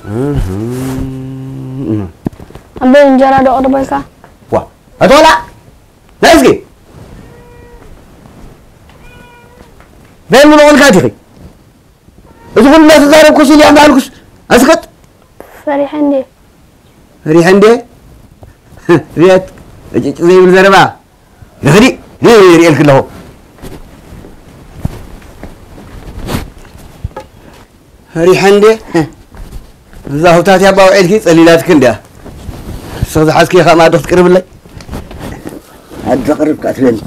እህ። ኣቦይ፣ እንጀራ ዶ ኣቕርበልካ? ዋ፣ ኣቶ ዋላ፣ ናይ እስኪ። በል፣ ምን ሆንካ ዲኺ? እዚ ኩሉ እናተዛረብኩስ ኢልያ እንዳልኩስ፣ ኣስቀጥ። ፈሪሐ እንዴ? ፈሪሐ እንዴ? ርያት፣ እጭጭ ዘይብል ዘረባ። ንኽዲ፣ ሪኤልክ ኣለኹ። ፈሪሐ እንዴ? እዛ ህውታት ያባ ውዒልኪ ጸሊላትክ እንድያ። ንስኽ ዝሓዝክዮ ካብ ማዕዶ ክትቅርብለይ? ኣደ ቅርብ ከኣ ትበል።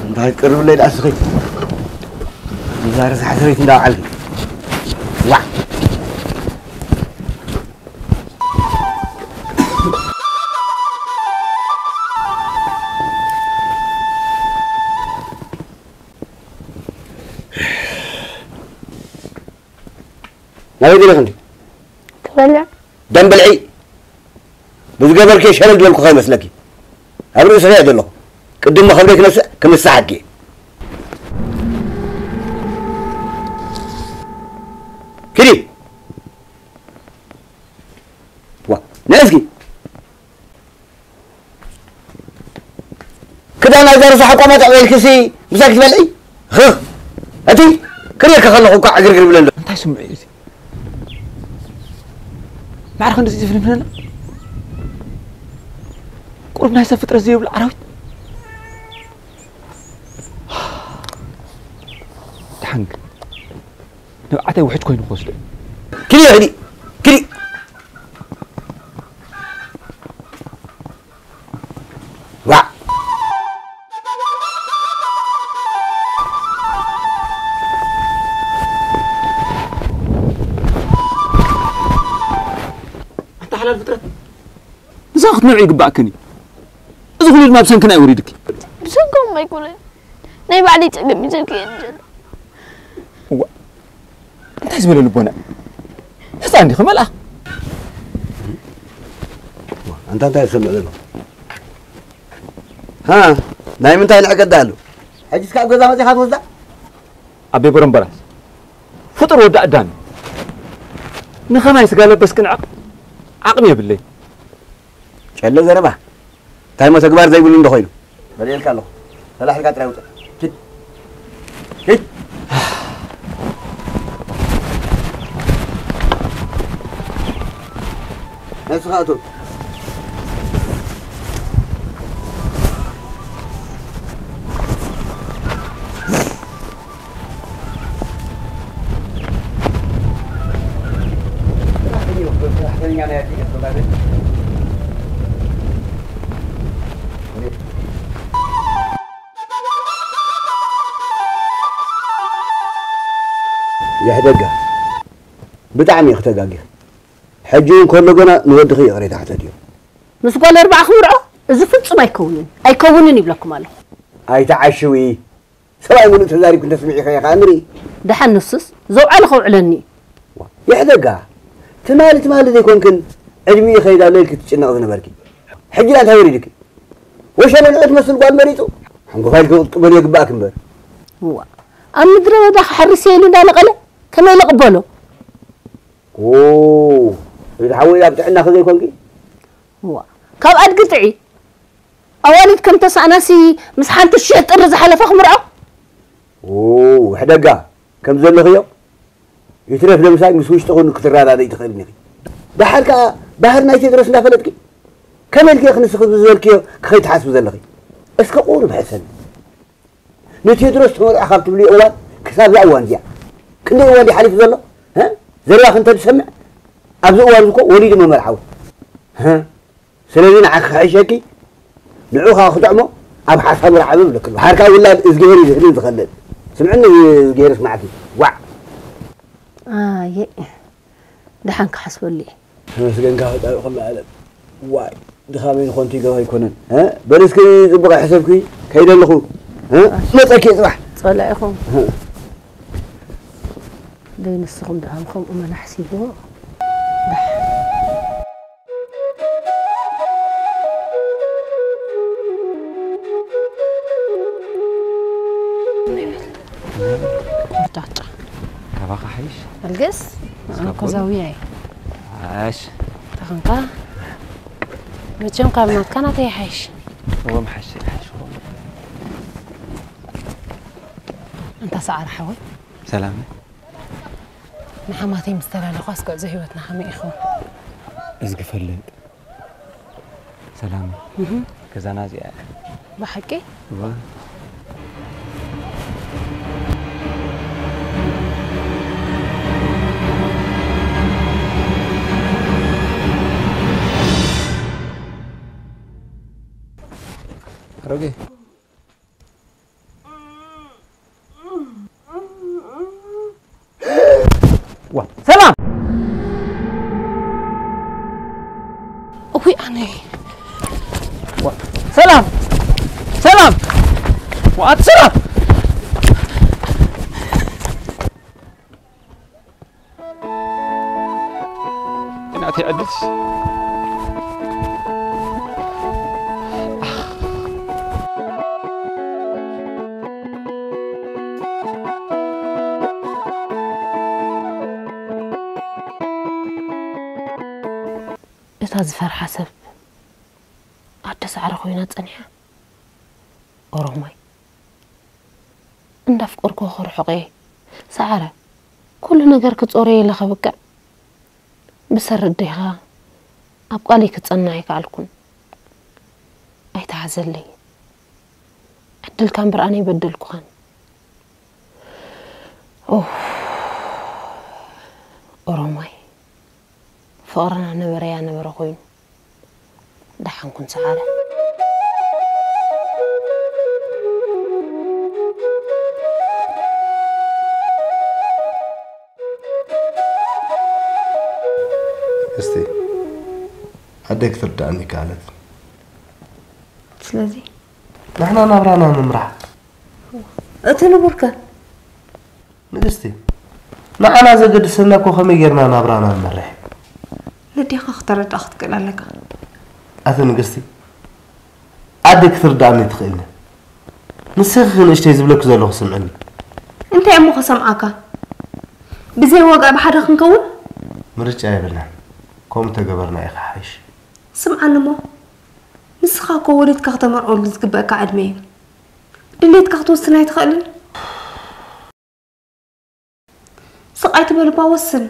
እንታይ ቅርብለይ ደኣ እስኺ። እዛ ረሳሕ ሰበይቲ እንዳወዓልኪ። ዋዕ። ናበይ ገለ ክንዲ? ክበልዕ። ደም ብልዒ። ብዝገበርክዮ ሸለል ዝበልኩ ከይመስለኪ። ኣብ ርእስኺ እየ ዘለኹ። ቅድም መኸብረይ ክነስእ ክምስሓኪ። ኪዲ። ዋ፣ ነይ እስኪ። ክዳን ናይዛ ርሳሕ ኣቋማጥ ኣዕበልክሲ ምሳክ ትበልዒ? ኽኽ። እቲ ክርእየካ ከለኹ እኳ ዕግርግር ይብለኒ። እንታይ ስምዒ እዩ እዚ? ማዕረ ክንድዚ ዝፍንፍነና? ቁሩብ ናይ ሰብ ፍጥረት ዘይብሉ ኣራዊት? ደሓን ግን ንብዓተይ ውሕጅ ኮይኑ ክወስዶ እዩ። ክዲ፣ ክዲ፣ ክዲ። ዋዕ። ኣታ ሓላል ፍጥረት፣ ንሳ ክትምርዒ ይግባእክን እዩ። እዚ ኩሉ ድማ ብሰንክና እዩ ወሪድኪ። ብሰንኮም ኣይኮነን። ናይ ባዕለይ ጸገም እዩ ዘልክየኒ ዘሎ። እዋ፣ እንታይ ዝበለ ልቦና እዩ? ህፃን ዲኺ መልኣኽ? ኣንታ እንታይ ትሰምዕ ዘለኹ? ሃ፣ ናይ ምንታይ ንዕቀት ደኣ ኣሎ? ሕጂስ ካብ ገዛ መጺኻ ትወስዳ? ኣቤ በረምበራስ፣ ፍጡር ወዲ ኣዳም እዩ። ንኸማይ ስጋ ለበስ ክንዕቕ ዓቕሚ የብለይ። ጨለ ዘረባ። እንታይ እሞ ተግባር ዘይብሉ እንዶ ኾይኑ። በልየልካ ኣለኹ። ፈላሒልካ ጥራይ ውፅእ። ኪድ። ኪድ። ነስኻ እቶ። የሕደጋ፣ ብጣዕሚ ኢኺ ተጋጊኺ። ሕጂ እውን ከሎ ገና ንወድኺ ይቕሬታ ሕተትዮ። ምስ ጓል ኣርባዓ ክምርዖ? እዚ ፍጹም ኣይከውንን፣ ኣይከውንን ይብለኩም ኣለኹ። ኣይትዓሽዊ። ሰብኣይ ምሉእ ተዛሪብኪ እንተስሚዒ ኸ ኢኻ ንርኢ። ደሓን ንሱስ ዘውዓለ ከውዕለኒ እዩ። የሕደጋ፣ ትማሊ ትማሊ ዘይኮንክን ዕድሚኡ ይኸይድ ኣሎ ኢልኪ ትጭነቕ ዝነበርኪ። ሕጂ ደኣ እንታይ ወሪድኪ? ወሸለ ንዑ ትመስል ጓል መሪጹ። ሓንጎፋ ኢልኪ ክትቅበልዮ ይግባእኪ እምበር። እዋ፣ ኣብ ምድረ በዳ ክሓርስ እየ ኢሉ እንዳነቐለ ከመይ ኢለ ቅበሎ? ኦ፣ እዚ ሓወይ ኣብ ጥዕናኺ ዘይኮንኪ? እዋ፣ ካብ ኣድጊ ጥዒ ኣዋልድ ከም ተሳእናሲ ምስ ሓንቲ ሽሕ ጥሪ ዝሓለፈ ክምርዖ? ኦ፣ ሕደጋ ከም ዘለኽዮ ይትረፍ ለምሳይ ምስ ውሽጥኹን ክትረዳደኢ ትኽእልን ኢኺ። ደሓር ከኣ ባህር ናይ ቴድሮስ እንዳፈለጥኪ ከመይ ኢልኪ ኢኺ ንስኺ ዝበልክዮ ክኸይድ ትሓስቢ ዘለኺ? እስከ ቁሩብ ሕሰቢ። ንቴድሮስ ተመርዖ ካብ ትብልዮ እዋን ክሳብ እዛ እዋን እዚኣ ክንደይ እዋን ድዩ ሓሊፉ ዘሎ? እ? ዘረባኺ እንተ ዝሰምዕ ኣብዚ እዋን እዚ እኮ ወሊዱ መመርዓዊ። እ? ስለዚ ንዓኺ ክሕሸኪ ንዑ ኸዓ ክጥዕሞ ኣብ ሓሳቡ ረዓቢ እብለኪ ኣለኹ። ሓርካ ውላድ እዝግሄር እዩ ዝህልን ዝኸልል። ስምዕኒ እዝግሄር ስማዕኪ። ዋዕ። ኣየ፣ ደሓን ክሓስበሉ እየ። ተመስገንካ ፈጣሪ ኩሉ ዓለም። ዋይ፣ ድኻመይ ንኾንቱ ይገባ ኣይኮነን። እ? በል እስኪ ጽቡቕ ሕሰብኪ፣ ከይደ ኣለኹ። እ? መጸኪ እየ ጽባሕ። ጸላኢኹም። እ? ደይ ንስኹም ደኣ ከምኡ መን ኣሕሲብዎ? ዳሕ። ቆርጫጫ። ካባኻ ሓይሽ? ኣልገስ? እስካብ ኣኮ ጎን? ዛውያ እየ። ኣሽ። ተኸንካ? መቸም ካብ ናትካ ናተይ ይሓይሽ። እዎም ሓሽ፣ ሓሽ እዎም። ኣንታ ሰዓረ ሓወይ። ሰላም። ንሓማተይ ምስ ተላለኹ ኣስከ እዚ ህይወትና ከመይ ይኸውን? እዚ ክፈልጥ። ሰላም። እህ። ገዛና እዚኣ እያ። ብሓቂ? እዋ። ኣሮጌ። ዋ፣ ሰላም! እውይ፣ ኣነ። ዋ፣ ሰላም! ሰላም! ዋ፣ ኣቲ ሰላም! እናተይ ዕድልስ። እታ ዝፈርሓ ሰብ ኣደ ሳዕረ ኮይና ጸኒሓ። ኦሮማይ። እንዳፍቀርኩ ክርሕቕ እየ። ሰዓረ፣ ኩሉ ነገር ክጾረየ ኢለ ከብቅዕ፣ ብሰሪ ኣዴኻ ኣብ ቃለይ ክጸንዕ ኣይከኣልኩን። ኣይትሓዘለይ። ዕድልካ እምበር ኣነ ኣይበደልኩኻን። ኡፍ፣ ኦሮማይ። ፍቕርና ነበረያ ነበረ ኮይኑ። ደሓን ኩን ሰዓረ። እስቲ ኣደይ ክትርዳእኒ ከኣለት። ስለዚ ንሕና ናብራና ንምራሕ። እቲ ንቡርከ? ንግስቲ፣ ንዓና ዘገድሰና እኮ ከመይ ጌርና ናብራና ንመርሕ እዩ። ነዴኻ ክተረድኣ ክትክእል ኣለካ። ኣቲ ንግስቲ፣ ኣደ ክትርድኣኒ ትኽእል እያ። ንስኺ ንእሽተይ ዝብለኪ ዘለኹ ስምዕኒ። እንታይ እሞ ከሰምዓካ? ብዘይ ዋጋ ብሓደ ክንከውን? ምርጫ የብልናን። ከምኡ ተገበርና እዩ ክሓይሽ። ስምዓኒ እሞ፣ ንስኻ እኮ ወሊድካ ክተመርዕወሉ ዝግበአካ ዕድመ እዩ። ድሌትካ ክትወስን ኣይትኽእልን? ስቕ ኣይትበል እባ፣ ወስን።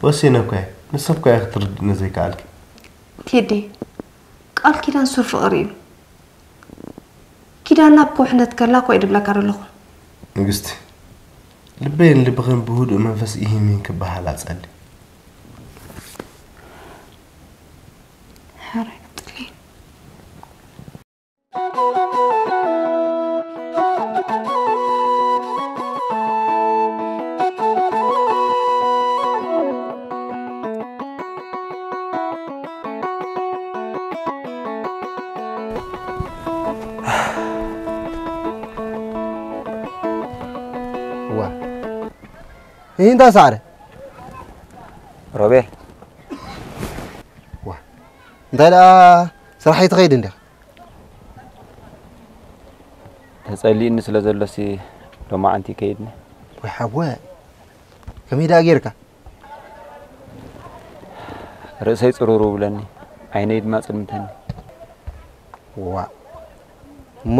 ወሲነ እኮ እየ። ንስኺ እኮ ኢኺ ክትርድእኒ ዘይከኣልኪ። ቴዲ፣ ቃል ኪዳን ሱር ፍቕሪ እዩ። ኪዳንና ኣብ ከውሕነት ከላ እኮ እየ ድብለካ ዘለኹ። ንግስቲ፣ ልበይን ልብኽን ብህዱእ መንፈስ ኢሂን ሚሂን ክበሃል ኣጸሊ። ሕራይ ቀጥልየን። ዋ። ይህ እንታይ ሳዕረ? ሮቤል። ዋ። እንታይ ደኣ ስራሕ ኣይትኸይድ እንዲኻ? ተጸሊእኒ ስለ ዘሎሲ ሎማዓንቲ ከይድኒ። ወይ ሓወ፣ ከመይ ደኣ ጌርካ? ርእሰይ ጽሩሩ ብለኒ፣ ዓይነይ ድማ ጽልምተኒ። ዋ። እሞ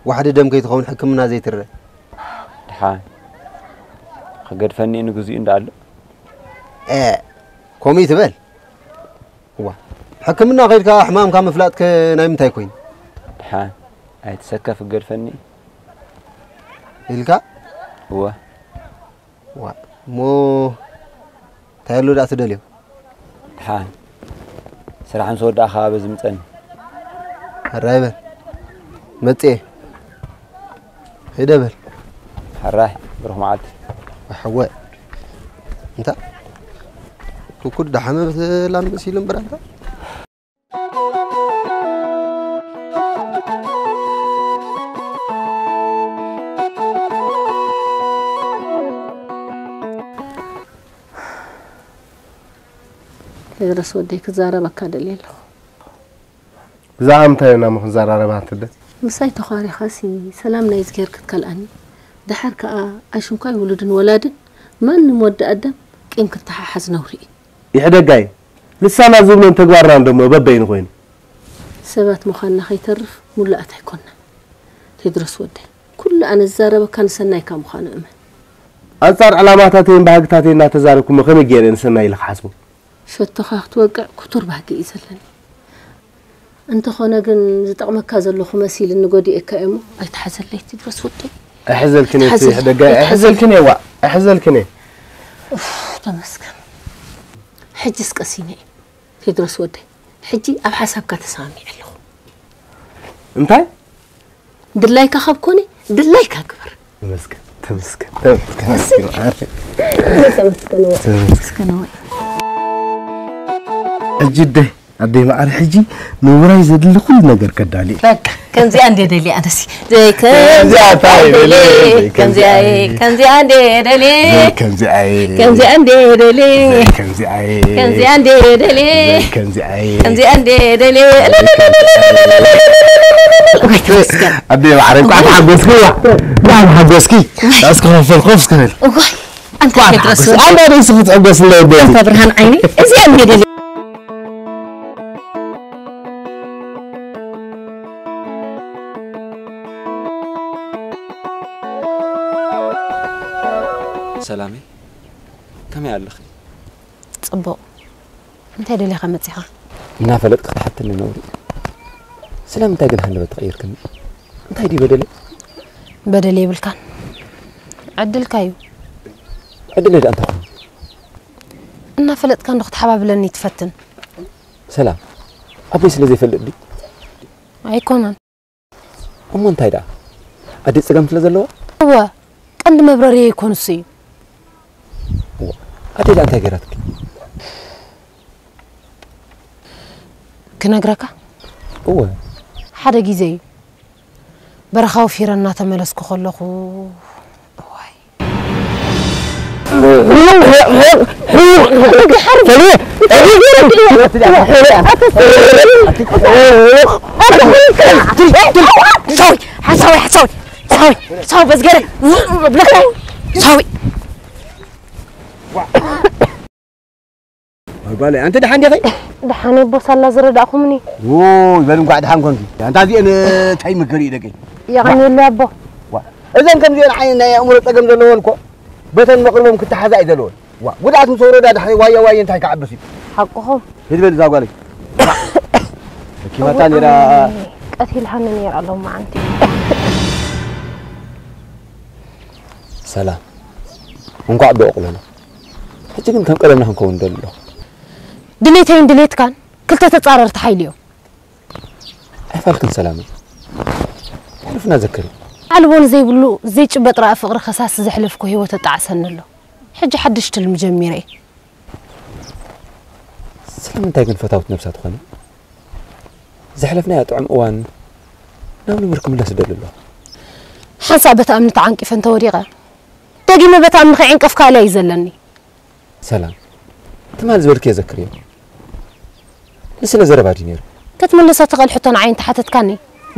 ዋሕዲ ደም ከይትኸውን ሕክምና ዘይትረ? ድሓን። ክገድፈኒ ንግዚኡ እንዳ ኣሎ። ኤ፣ ከምኡ ይትበል። እዋ፣ ሕክምና ከይድካ ሕማምካ ምፍላጥከ ናይ ምንታይ ኮይኑ? ድሓን፣ ኣይትሰከፍ ክገድፈኒ። ኢልካ? እወ። ዋ፣ እሞ እንታይ ኣሎ ደኣ ትደልዮ? ድሓን፣ ስራሕ ምስ ወዳእኻ በዚ ምጸኒ። ሕራይ በል። መጽኤ። ሄደ በል። ሕራይ፣ ብሩኽ መዓልቲ። ኣሕወ። እንታ፣ ኩኩድ ዳሓመ ብትላም መሲሉ እምበር ኣንታ። ቴድሮስ ወደይ ክዛረበካ ደልየ ኣለኹ። ብዛዕባ ምንታይ ኢና እሞ ክንዘራረብ ኣትደ? ምሳይ ተዃሪኻሲ ሰላም ናይ እዝግሄር ክትከልኣኒ። ደሓር ከኣ ኣሽንኳይ ውሉድን ወላድን ማንም ወዲ ኣዳም ቂም ክተሓሓዝ ነውሪ እዩ። ይሕደጋይ፣ ንሳና ዝብሎን ተግባርናን ደሞ በበይኑ ኮይኑ። ሰባት ምዃንና ከይተርፍ ሙሉኣት ኣይኮንናን። ቴድሮስ ወደይ፣ ኩሉ ኣነ ዝዛረበካ ንሰናይካ ምዃኑ እመን። ኣንጻር ዕላማታተይን ባህግታተይን እናተዛረብኩሞ ከመይ ገይረ ንሰናይ ኢለ ክሓስቦ? ሸቶኻ ክትወቅዕ ክቱር ባህጊ እዩ ዘለኒ። እንተኾነ ግን ዝጠቕመካ ዘለኹ መሲልኒ ጎዲኤካ እየ እሞ ኣይትሓዘለይ ቴድሮስ ወደይ። ኣይሕዘልክን እየ ኣይትሓዘለይ። ይሕደጋይ፣ ኣይሕዘልክን እየ ዋእ፣ ኣይሕዘልክን እየ። ኡፍ፣ ተመስገን። ሕጅስ ቀሲነ እየ። ቴድሮስ ወደይ፣ ሕጂ ኣብ ሓሳብካ ተሰማሚዐ ኣለኹ። እንታይ? ድላይካ ካብ ኮነ ድላይካ ግበር። ተመስገን፣ ተመስገን፣ ተመስገን፣ ተመስገን። ተመስገን ወይ። ተመስገን ወይ። ሕጂ ደይ ኣደይ ማዕረ ሕጂ ንውራይ ዘድሊ ኩሉ ነገር ከዳሊ። በቃ ከምዚኣ እንደ ደሊ ኣነሲ ዘይ ከምዚኣ እንታይ ደሊ ከምዚኣ ከምዚኣ እንደ ደሊ ከምዚኣ ከምዚኣ እንደ ደሊ ከምዚኣ ከምዚኣ እንደ ደሊ ከምዚኣ ከምዚኣ እንደ ደሊ ኣደይ ማዕረ እንኳዕ ተሓጎስኪ ዋ እንኳዕ ተሓጎስኪ እስከ ኮፍ ኮፍ እስከ በል እዋይ ኣንታ ቴድሮስ ኣንታ ደስ ክትሕጎስ እንደ ደሊ ብርሃን ዓይኒ እዚኣ እንደ ደሊ ሰላመይ ከመይ ኣለኺ? ጽቡቕ። እንታይ ደሊኻ መጺኻ? እናፈለጥኪ ክትሓትኒ ነውሪ እዩ። ስለምንታይ ግን ሃንደበት ተቐይርክኒ? እንታይ ድዩ በደለይ? በደል የብልካን። ዕድልካ እዩ። ዕድለይ ደኣ እንታይ ኮይኑ? እናፈለጥካ እንዶ ክትሓባብለኒ ትፈትን። ሰላም ኣቦይ ስለ ዘይፈልጥ ድዩ? ኣይኮነን። እሞ እንታይ ደኣ ኣደይ ጸገም ስለ ዘለዋ? እወ ቀንዲ መብረርየይ እኮ ንሱ እዩ። እዋ ኣደይ ደኣ እንታይ ገይራትኪ? ክነግረካ? እወ ሓደ ግዜ እዩ በረኻ ወፊረ እናተመለስኩ ከለኹ እዋይ ሓሳዊ ሓሳዊ ሓሳዊ ሓሳዊ በዝገረ ብለካ ሓሳዊ ጓለይ ኣንቲ ደሓን ዲኺ? ደሓን ኣቦ ሳላ ዝረዳእኹምኒ። ውይ በል እንኳዕ ደሓን ኮንኪ። ኣንታ እዚአን እንታይ ምክር እዩ ደቂ? የቐንየለይ ኣቦ። እዘን ከምዚአን ዓይነት ናይ ኣእምሮ ፀገም ዘለወን እኮ በተን መቕርቦም ክተሓዛ እዩ ዘለወን። ዋ ጉድኣት ምስ ወረዳ ድሕሪ ዋየ ዋየ እንታይ ክዓብስ እዩ? ሓቅኹም። ሂድ በል እዛ ጓለይ። ሕኪማታ ነይራ። ቀቲልሃኒ ነይራ ሎማዓንቲ። ሰላም እንኳዕ ብኦቕለሎ ሕጂ ግን ከም ቀደምና ክንከውን ደሊ ኣለኹ። ድሌተይን ድሌትካን ክልተ ተጻረርቲ ሓይሊ እዮም። ኣይፋልክን ሰላመይ። ሕሉፍና ዘክሪ። ኣልቦ ንዘይብሉ ዘይጭበጥ ረኣ ፍቕሪ ከሳሲ ዘሕለፍኩ ህይወት ኣጣዕሰኒ ኣሎ። ሕጂ ሓድሽ ትልሚ ጀሚረ እየ። ስለምንታይ ግን ፈታውት ነብሳ ትኾኒ? ዘሕለፍናዮ ጥዑም እዋን ናብ ንቡር ክምለስ እደሊ ኣለኹ። ሓንሳእ በቲ እምኒ ተዓንቂፈ እንተወዲቐ ደጊመ በቲ እምኒ ከይዕንቀፍ ካልእ እዩ ዘለኒ። ሰላም ትማል ዝበልክዮ ዘክርዮ። ንስለ ዘረባ ድዩ ነይሩ? ክትምልሶ ትኽእል ሕቶ ንዓይ እንተሓተትካኒ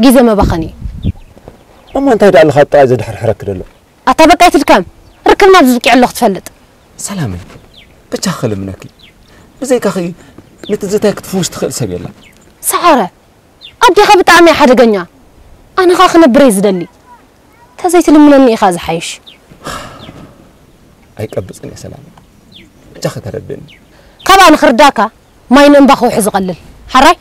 ግዜ መባኸኒ እዩ። እሞ እንታይ ደኣ ኣለኻ ጥራይ ዘድሕርሕረኪ ዘሎ? ኣታ በቃ ኣይትድከም፣ ርክብና ኣብዚ ኣብቂዑ ኣሎ ክትፈልጥ። ሰላመይ በጃኺ ክልምነኪ፣ ብዘይካኺ ንትዝታይ ክትፍውስ ትኽእል ሰብ የላን። ሰዓረ ኣዴኻ ብጣዕሚ እያ ሓደገኛ። ኣነ ኸኣ ክነብር እየ ዝደሊ። ተዘይትልምነኒ ኢኻ ዝሓይሽ። ኣይቀብጽን እየ ሰላም። ብጃኻ ተረድእኒ። ካብኣ ንኽርዳእካ ማይ ንእምባ ከውሒ ዝቐልል። ሓራይ?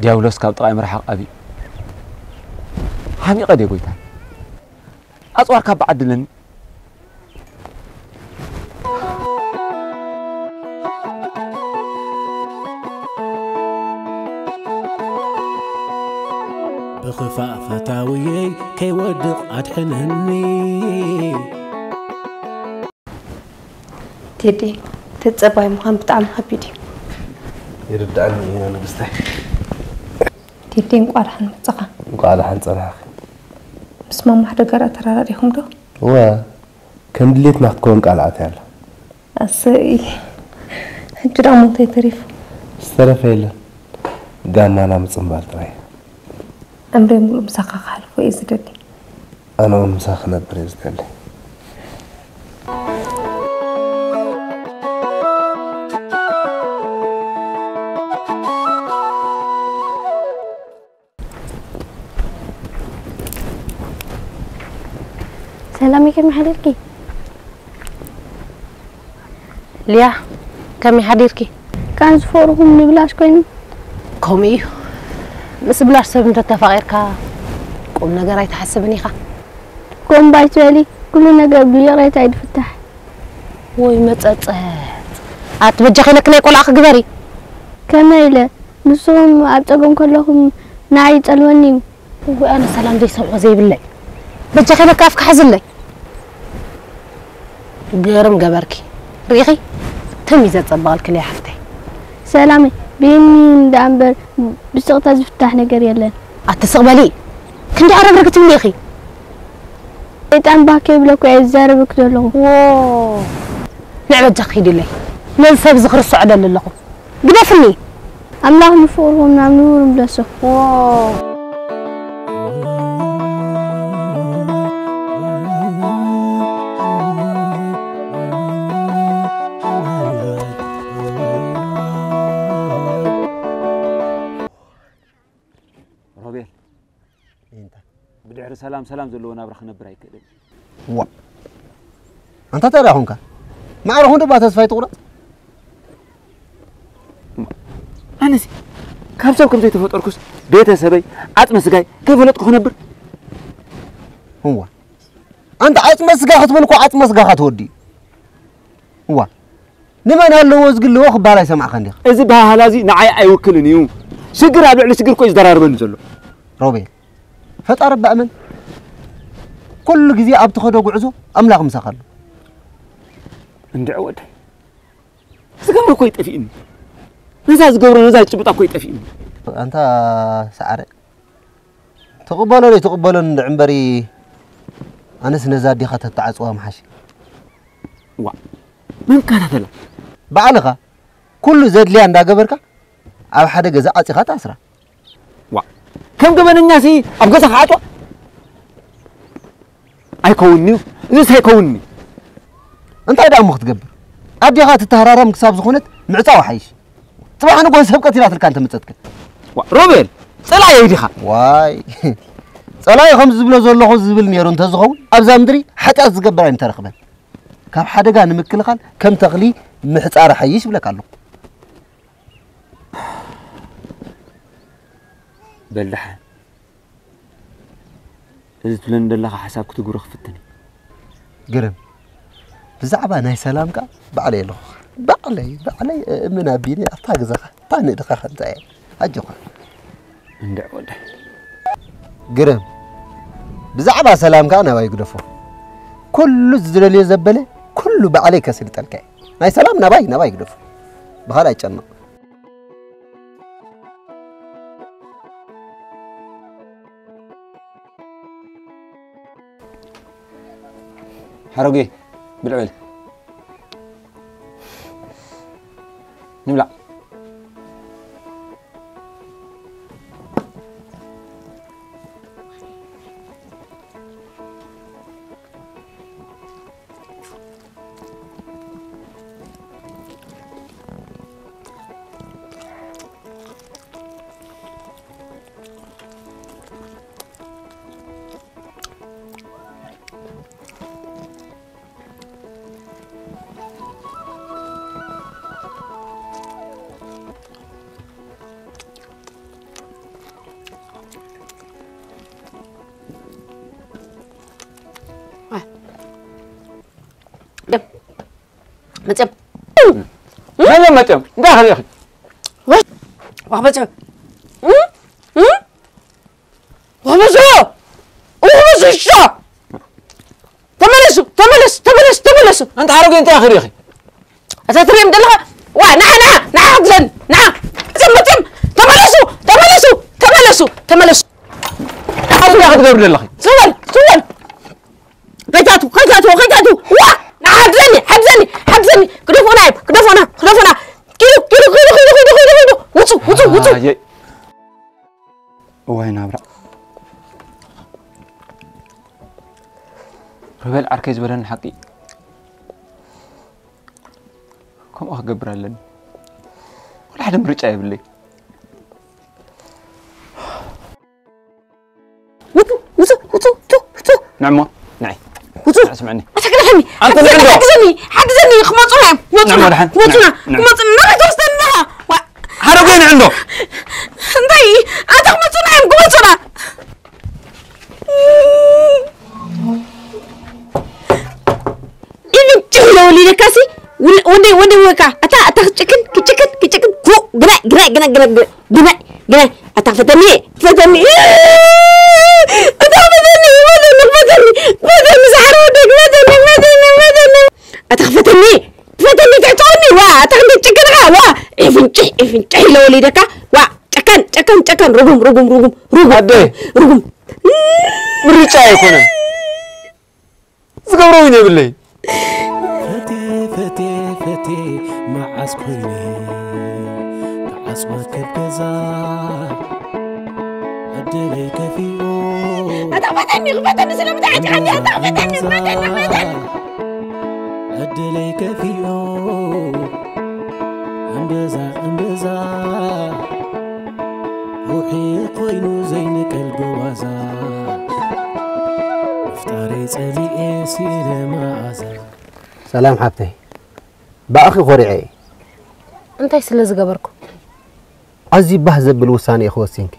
ዲያብሎስ ካብ ጥቓይ ምርሓቕ ኣብዩ። ሓሚቐ ድየ ጎይታ? ኣጽዋር ካብ ዓድለኒ። ብኽፋእ ፈታውየይ ከይወድቕ ኣድሕነኒ። ቴዲ፣ ተጸባይ ምዃን ብጣዕሚ ከቢድ እዩ። ይርድኣኒ እዩ ንግስተይ። ቴዲ፣ እንቋዕ ደሓን መጻኻ። እንቋዕ ደሓን ጸናሕኺ። ስማማ ሓደ ጋር ኣተራራሪኹም ዶ? እዋ ከም ድሌትና ክትከውን ቃል ኣትያ ኣላ። ኣሰይ። ሕጂ ደኣ ሞንታይ ተሪፉ? ዝተረፈ የለን። ጋማና ምጽንባል ጥራይ። ዕምረይ ሙሉእ ምሳኻ ክሓልፎ እየ ዝደሊ። ኣነ እውን ምሳኺ ክነብር እየ ዝደሊ። ሰላም ከመይ ሓዲርኪ? ሊያ ከመይ ሓዲርኪ? ካን ዝፈርኹም ንብላሽ ኮይኑ። ከምኡ እዩ። ምስ ብላሽ ሰብ እንተተፋቒርካ ቁም ነገር ኣይትሓስብን ኢኻ። ከምኡ ኣይትበሊ፣ ኩሉ ነገር ብይቕሬታ እዩ ዝፍታሕ። ወይ መጸጸት። ኣቲ በጃኺ ኢለኪ ናይ ቆልዓ ክግበሪ። ከመይ ኢለ? ንስኹም ኣብ ጸገም ከለኹም ንዓይ ይጸልወኒ እዩ። እወ ኣነ ሰላም ዘይሰምዖ ዘይብለይ። በጃኺ ኢለኪ ኣፍኪ ሓዝለይ። ግርም ገበርኪ። ርኢኺ? ትም እዩ ዘጸብቐልኪ ሊያ ሓፍተይ። ሰላመይ፣ ብይኒ እንዳ እምበር ብስቕታ ዝፍታሕ ነገር የለን። ኣቲ ስቕ በሊ። ክንደይ ዓረግረግ ትብሊ ኢኺ? ሰይጣን ባህ ከይብለኩ እየ ዝዛረበኪ ዘለኹ። ዎ፣ ንዕ በጃኺ ኪድለይ። ነዚ ሰብ እዚ ክርስዖ ደሊ ኣለኹ። ግደፍኒ። ኣምላኽ ንፍቕርኹም ናብ ንቡር ይምለሶ። ዎ። ሮቤል፣ እንታይ? ብድሕሪ ሰላም ሰላም ዘለዎ ናብራ ክነብር ኣይክእልን። ዋ፣ ኣንታ እንታይ ደኣ ኾንካ? ማዕረ ኹን ደባ ተስፋ ይትቑረጽ። ኣነሲ ካብ ሰብ ከም ዘይተፈጠርኩስ ቤተሰበይ ዓጽመ ስጋይ ከይፈለጥኩ ክነብር? እዋ፣ ኣንታ ዓጽመ ስጋ ክትብል እኮ ዓጽመ ስጋኻ ትወዲ እዩ። እዋ፣ ንመን ኣለዎ ዝግልዎ ክበሃል ኣይሰማዕካን ዲኻ? እዚ ባህላ እዚ ንዓይ ኣይውክልን እዩ። ሽግር ኣብ ልዕሊ ሽግር እኮ እዩ ዝደራርበኒ ዘሎ። ሮቤል፣ ፈጣሪ እባ እመን። ኩሉ ግዜ ኣብ ትኸዶ ጉዕዞ ኣምላኽ ምሳኻ ኣሎ። እንድዒ ወደይ፣ ዝገብሮ እኮ ይጠፊእኒ። ነዛ ዝገብሮ፣ ነዛ ዝጭብጣ እኮ ይጠፊእኒ። ኣንታ ሰዓረ፣ ትቕበሎ ዘይትቕበሎን እንድዒ እምበሪ፣ ኣነስ ነዛ ኣዴኻ ተተዓጽዋ ምሓሽ። ዋ፣ መን ከታተላ? ባዕልኻ ኩሉ ዘድልያ እንዳገበርካ ኣብ ሓደ ገዛ ዓጺኻ ትኣስራ። ዋ፣ ከም ገበነኛሲ ኣብ ገዛ ክዓጽዋ? ኣይከውንን'ዩ፣ እዚስ ኣይከውንን'ዩ። እንታይ ደኣ እሞ ክትገብር? ኣዴኻ ትተሃራረም ክሳብ ዝኾነት ምዕጻው ሓይሽ። ጽባሕ ንግሆ ሰብ ቀቲላትልካ እንተመጸትከ? ዋ፣ ሮቤል፣ ጸላኢየይ ዲኻ? ዋይ፣ ጸላኢ ከም ዝብሎ ዘለኹ ዝብል ነይሩ እንተዝኸውን፣ ኣብዛ ምድሪ ሓጢኣት ዝገብር ኣይምተረኽበን። ካብ ሓደጋ ንምክልኻል ከም ተኽሊ ምሕጻር ሓይሽ ይብለካ ኣለኹ። በል ደሓን፣ እዚ ትብለኒ ዘለኻ ሓሳብ ክትግብሮ ክፍትን እየ። ግርም፣ ብዛዕባ ናይ ሰላም ከኣ ባዕለይ ኣለኹ። ባዕለይ፣ ባዕለይ እእምን ኣቢኒ ኣብታ ገዛኻ፣ እታ ንእድኻ ከምጻ እየ። ኣጆኻ። እንድዒ ወደይ። ግርም፣ ብዛዕባ ሰላም ከኣ ናባይ ግደፎ። ኩሉ ዝደልዮ ዘበለ፣ ኩሉ ባዕለይ ከስልጠልካ እየ። ናይ ሰላም ናባይ፣ ናባይ ግደፎ። ብኻልእ ኣይጨነቕ። ሓረጉየ፣ ብልዕ በል። ንብላዕ። መፅም መን መፅም እንታይ ኸሪእኺ? ዋህ መፅም ዋህ መፅም ዋህ መፅም እሻ ተመለሱ ተመለሱ ተመለሱ ተመለሱ። ኣንታ ሓረጎ እንታይ ኸሪእኺ? ኣታ ትሪኦም ዘለኻ ዋ ንዓ ንዓ ንዓ ሓግዘኒ ንዓ መፅም መፅም ተመለሱ ተመለሱ ተመለሱ ተመለሱ። ኣንታ ክትገብሪ ዘለኺ? ዝወል ዝወል ከይትኣትዎ፣ ከይትኣትዎ። ዋ! ንዓ ሓግዘኒ፣ ሓግዘኒ፣ ሓግዘኒ። ግደፉና እዮም፣ ግደፉና፣ ግደፉና። ኪዱ፣ ኪዱ፣ ኪዱ፣ ኪዱ፣ ኪዱ፣ ኪዱ፣ ኪዱ። ውጹ፣ ውጹ፣ ውጹ። ኣየ። እዋይ ናብራ። ሮቤል ዓርከይ ዝበለኒ ሓቂ። ከምኡ ክገብር ኣለኒ። ወላ ሓደ ምርጫ የብለይ። ውጹ፣ ውጹ፣ ውጹ፣ ውጹ፣ ውጹ። ንዕሞ፣ ንዒ። ውጹ። ንዕ ስምዕኒ። ኣታ ክልሕኒ። ኣንተ ንዕዶ። ሓግዘኒ፣ ሓግዘኒ፣ ክመጹና እዮም። ክመጹና። ንዕሞ ደሓን። ክመጹና። ንዕ፣ ንዕ። ክመጹና። ንዕ ትወስደና። ዋ። ሓረጎ ንዕዶ። እንታይ? ኣታ ክመጹና እዮም፣ ክመጹና። ኢቭን ጭው ኢለ ወሊደካሲ፣ ውል-፣ ወንደይ፣ ወንደይ ወካ። ኣታ፣ ኣታ ክጭክን፣ ክጭክን፣ ክጭክን። ፉ፣ ግናይ፣ ግናይ፣ ግናይ፣ ግናይ፣ ግናይ፣ ግናይ፣ ግናይ። ኣታ ክፈተኒ፣ ክፈተኒ። ኣታ ክፈተኒ፣ ክፈተኒ፣ ክፈተኒ፣ ክፈተኒ፣ ዝሓረ ወደይ፣ ክፈተኒ፣ ክፈተኒ፣ ክፈተኒ። ኣታ ክፈተኒ፣ ክፈተኒ፣ ትዕጠቐኒ። ዋ፣ ኣታ ክንደይ ጭክንኻ፣ ዋ። ኢፍንጭሕ፣ ኢፍንጭሕ ኢለ ወሊደካ። ዋ፣ ጨካን፣ ጨካን፣ ጨካን። ርጉም፣ ርጉም፣ ርጉም፣ ርጉም፣ ኣደ። ርጉም። ምርጫ ኣይኮነን። ዝገብሮ እውን የብለይ። ፈቴ፣ ፈቴ፣ ፈቴ፣ መዓስ ኮይነ ክዓጽወ ከብ ገዛ፣ ዕድለይ ከፊኡ። ኣታ ክፈተኒ፣ ክፈተኒ፣ ስለምንታይ ዓጢቓኒ? ኣታ ክፈተኒ፣ ክፈተኒ፣ ክፈተኒ። ዕድለይ ከፊኡ። እምብዛ፣ እምብዛ፣ ሩሒ ኮይኑ ዘይንቀል ብዋዛ። ምፍጣረይ ጸሊኤ ሲለ መኣዛ። ሰላም ሓብተይ፣ ብኣኺ ኮሪዐ እየ። እንታይ ስለ ዝገበርኩ? ኣዝዩ ባህ ዘብል ውሳነ ኢኺ ወሲንኪ።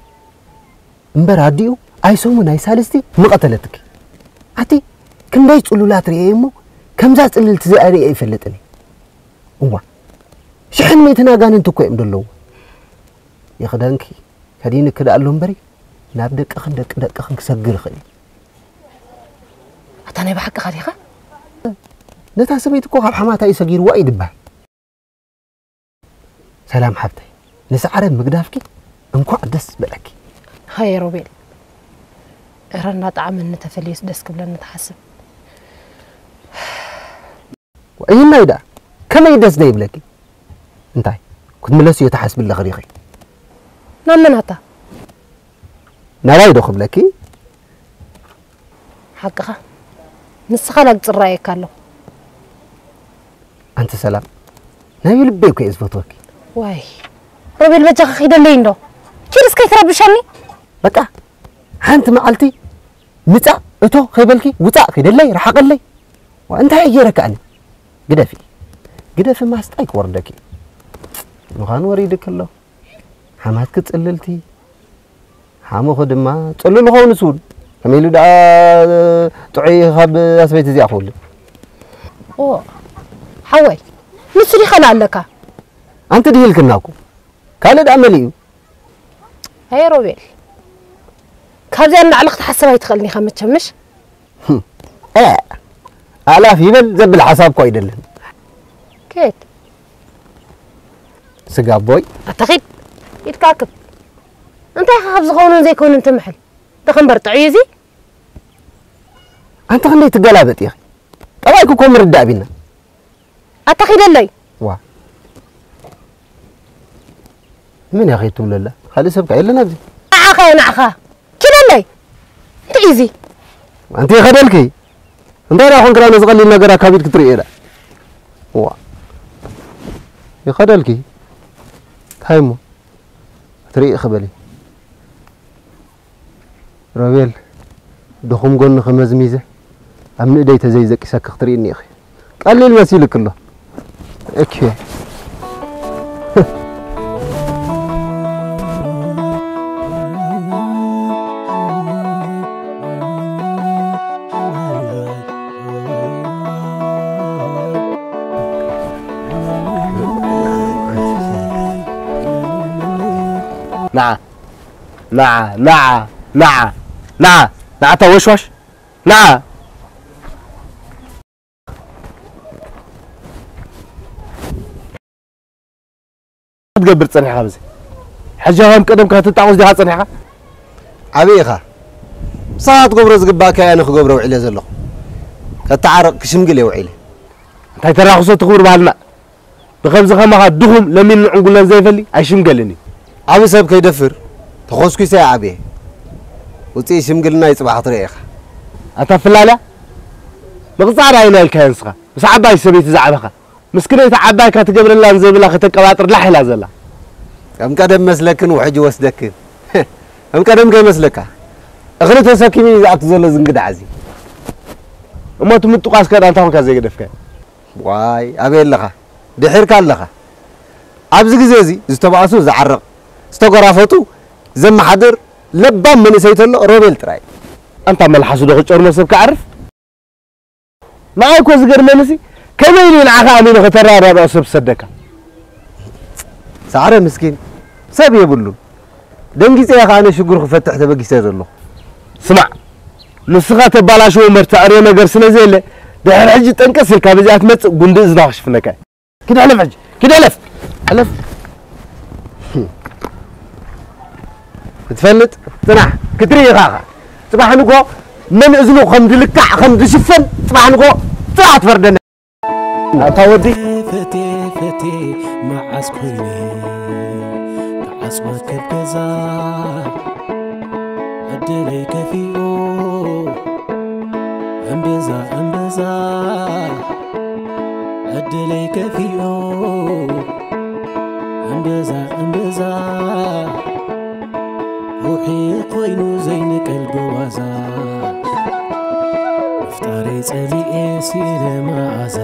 እምበር ኣዲኡ ኣይሰሙን ኣይሳልስቲ ምቐተለትኪ። ኣቲ ክንደይ ጽሉላት ርእየ እሞ ከምዛ ጽልልቲ እዚኣ ርእየ ኣይፈልጥን እየ። እዋ፣ ሽሕን ሚእትን ኣጋንንቲ እኮ እዮም ዘለዉ። ይኽደንኪ፣ ከዲንኪ ደኣ ኣሎ እምበሪ፣ ናብ ደቅኽን ደቂ ደቅኽን ክሰግር ይኽእል እዩ። ኣታ ናይ ብሓቅኻ ዲኻ? ነታ ሰበይቲ እኮ ካብ ሓማታ እዩ ሰጊርዋ እዩ ድበሃል። ሰላም ሓብተይ፣ ንሰዓረ ምግዳፍኪ እንኳዕ ደስ በለኪ። ሃየ ሮቤል፣ እረ እናጠዓመኒ ተፈልየስ ደስ ክብለኒ ትሓስብ። ወይናይ ደኣ ከመይ ደስ ዘይብለኪ? እንታይ ክትምለስዮ ትሓስቢ ኣለኺ ዲኺ? ናብ መን ኣታ? ናባይ ዶ ክብለኪ? ሓቅኻ፣ ንስኻ ላግጺ ይረኣየካ ኣሎ። ኣንቲ ሰላም፣ ናይ ብልበይ እኮ እየ ዝፈትወኪ። ዋይ ሮቤል፣ በጃኻ ኪደለይ እንዶ። ኪድ እስከ ይትረብሸኒ። በቃ፣ ሓንቲ መዓልቲ ምጻእ እቶ ከይበልኪ፣ ውጻእ ኪደለይ፣ ረሓቐለይ። ዋ፣ እንታይ እየ ገይረካ ኣነ? ግደፊ፣ ግደፊ፣ ማስጣይ ክወርደኪ። ምዃኑ ወሪድኪ ኣሎ። ሓማትኪ ጽልልቲ፣ ሓሞኺ ድማ ጽሉል ይኸውን ንሱ እውን። ከመይ ኢሉ ደኣ ጥዑይ ካብ ኣስበይቲ እዚኣ ክውልድ? ኦ፣ ሓወይ፣ ንሱ ዲኻ ኣለካ? ኣንቲ ድሂልክና እኮ። ካልእ ደኣ መሊኡ። ኣየ ሮቤል፣ ካብዚኣ ንላዕሊ ክትሓስብ ኣይትኽእልን ኢኻ መቸም፣ ምሽ? እ፣ ኣላፍ ይበል ዘብል ሓሳብ እኮ ኣይደልን። ከየት? ስጋ ኣቦይ። ኣታ ኺድ፣ ኢድካ ኣክብ። እንታይ ኢኻ ካብ ዝኸውንን ዘይከውንን ትምሕል? ደኸምበር ጥዑይ እዚ? ኣንቲ ክንደይ ትገላበጥ ኢኺ? ጠባይኪ እኮ ምርዳእ ቢና። ኣታ ኺደለይ። ዋ። መን እያ ኸይድ ትብለላ? ካልእ ሰብ ከ የለን ኣብዚ? ንዓኻ እየ ንዓኻ። ኪደለይ። እንታይ እዩ እዚ? ኣንቲ ይኸደልኪ። እንታይ ደኣ ኾንክና ነዚ ቀሊል ነገር ኣካቢድ ክትርእዮ ኢላ። ዋ። ይኸደልኪ። እንታይ እሞ? ትርኢ ክበሊ። ሮቤል፣ ድኹም ጎንኺ መዝሚዘ ኣብ ንእደይ ተዘይዘቂሰኪ ክትርእይኒ ኢኺ። ቀሊል መሲሉኪ ኣሎ። እኪ። ንዓ፣ ንዓ፣ ንዓ፣ ንዓ፣ ንዓ፣ ንዓ፣ ኣታ ወሽዋሽ፣ ንዓ። ክትገብር ጸኒሕካ ብዚ? ሕጂ ከም ቀደምካ ትጣቆስ ዲኻ ጸኒሕካ? ዓቢ ኢኻ። ንስኻ ክትገብሮ ዝግባእካ እየ ኣነ ክገብሮ ውዒለ ዘለኹ። ከተዓርቕ ክሽምግል እየ ውዒለ። እንታይ ተራኽሶ እቲ ክቡር ባህልና? ብኸምዚ ከማኻ ድኹም ለሚን ዕንጉለን ዘይፈሊ ኣይሽምገልን እዩ። ዓቢ ሰብ ከይደፍር ተኾስኲሰ እየ ዓብየ። ውፅኢት ሽምግልና ይፅባሕ ክትርኢ ኢኻ። ኣታ ፍላልያ፣ ምቕጻዕ ዳኣ ኢና ኢልካዮ ንስኻ። ምስ ዓባይ ሰበይቲ ዝዓበኻ። ምስክነይቲ ዓባይካ ትገብረላን ዘይብላ ከተቀባጥር ላሕ ኢላ ዘላ። ከም ቀደም መስለክን ውሕጅ ወስደክን። ከም ቀደም ከይመስለካ። እኽሊ ተሰኪሙ እዩ ዝኣቱ ዘሎ ዝንግዳዕ እዚ። እሞ እቲ ምጥቋስ ከ እንታይ ኮንካ ዘይገደፍካዮ? ዋይ፣ ኣበይ ኣለኻ? ድሒርካ ኣለኻ። ኣብዚ ግዜ እዚ ዝተባእሱ ዝዓርቕ፣ ዝተጎራፈጡ ዘመሓድር ለባም መንእሰይ ተሎ ሮቤል ጥራይ። ኣንታ መልሓሱ ዶ ክጨርሞ ሰብ ክዓርፍ? ንዓይ እኮ ዝገርመንሲ ከመይ ኢሉ ንዓኻ ኣሚኑ ከተረዳድኦ ሰብ ዝሰደካ? ሳዕረ ምስኪን ሰብ የብሉን። ደንጊጸ እየ ከኣ ኣነ ሽግሩ ክፈትሕ ተበጊሰ ዘለኹ። ስማዕ፣ ንስኻ ተባላሽዎ እምበር ተዕርዮ ነገር ስለ ዘየለ፣ ድሕሪ ሕጂ ጠንቀስ ኢልካ በዚኣ ትመጽእ ጉንዲ እዝና ክሽፍነካ እየ። ኪድ ሕለፍ ሕጂ፣ ኪድ ሕለፍ። ሕለፍ። ክትፈልጥ ጽናሕ፣ ክትርኢ ኢኻ ኸ። ጽባሕ ንግሆ መን እዝኑ ከም ድልካዕ፣ ከም ድሽፈን፣ ጽባሕ ንግሆ ጽባሕ ትፈርደና። ኣታ ወዲ። ፈቴ ፈቴ መዓስ ኮይነ ክዓጽወ ከብ ገዛ ዕድለይ ከፊኡ እምብዛ እምብዛ ዕድለይ ከፊኡ እምብዛ እምብዛ ሩሒ ኮይኑ ዘይንቀል ብዋዛ ምፍጣረይ ጸሊኤ ሲነ መኣዛ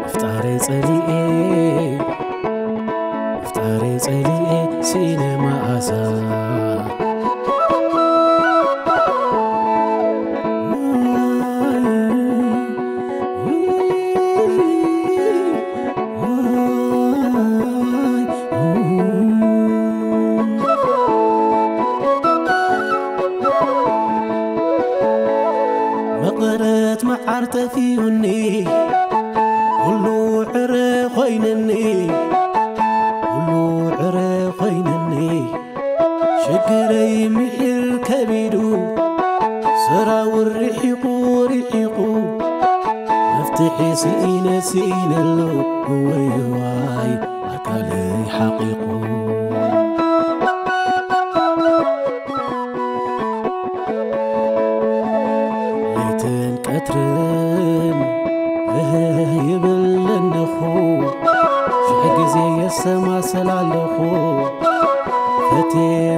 ምፍጣረይ ጸሊኤ ምፍጣረይ ጸሊኤ ሲነ መኣዛ መቐረት መዓር ጠፊኡኒ ኩሉ ዕረ ኮይነኒ ኩሉ ዕረ ኮይነኒ ሽግረይ ምሒር ከቢዱ ሰራውር ርሒቑ ርሒቑ መፍትሒ ስኢነ ስኢነሉ እወይዋይ ኣካለይ ሓቒቑ ለይትን ቀትርን እህ ይብል ኣለኹ ሽሕ ግዜ የሰማስል ኣለኹ ፈቴ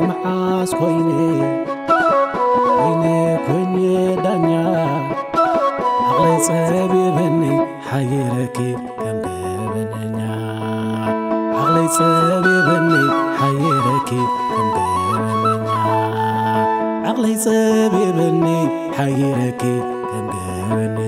መዓስ ኮይነ ኮይነ ኮይነ ዳኛ ዓቕለይ ጸቢበኒ ሓይረኪ ከም ገበነኛ ዓቕለይ ጸቢበኒ ሓይረኪ ከም ገበነኛ ዓቕለይ ጸቢበኒ ሓይረኪ ከም ገበነኛ